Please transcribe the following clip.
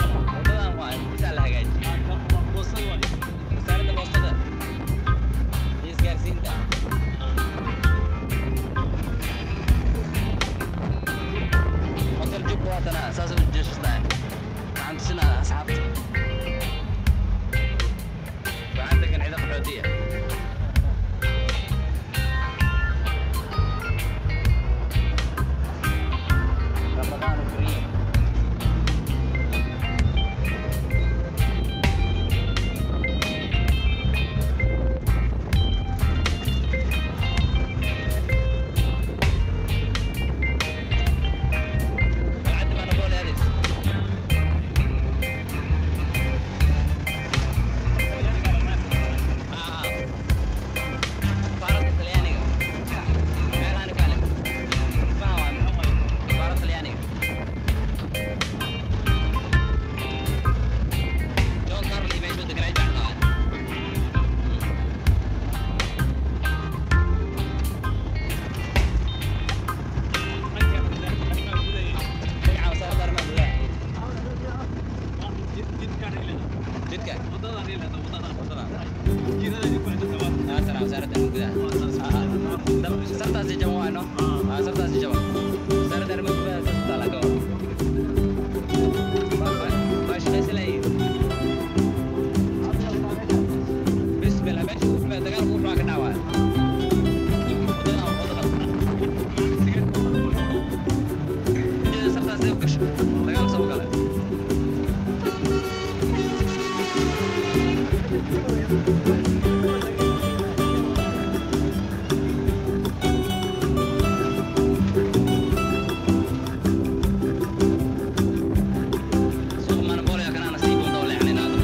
Wadadan waa intaa la hagaajiyey. Wasaaradda boostada iyo isgaarsiinta. Hotel Jubba waatana saas u jeesastaa. Waxaan tusinaa asxaabta. Waxaan degan ciidan qaxootiya. Ramadaan Kariim. Qalcadda baa noqon leedays. Safaaradda Talyaaniga. Meelahan kale. Maxaa waa? Safaaradda Talyaaniga. John Carly meeshuu deganaa jeclaa. Magaca wasaaradda arrimaha gudaha. Jidka. Wadada. Tana wasaaradda arrimaha gudaha. Sartaasi jaban waa no? Sartaasi jaban. Wasaaradda arrimaha gudaha saas u taallaa ka hor. Waa shaqaysan lahayd. Bismillah, meesha ugu xumee dagaalka ugu xumaa ka dhacwaa. Wadadan waa wadadan. Ujeeda sartaas u gasho. Dagaalka soo galay. Suuqa Manapolia kana nasiib uun doo leexanayna hadda.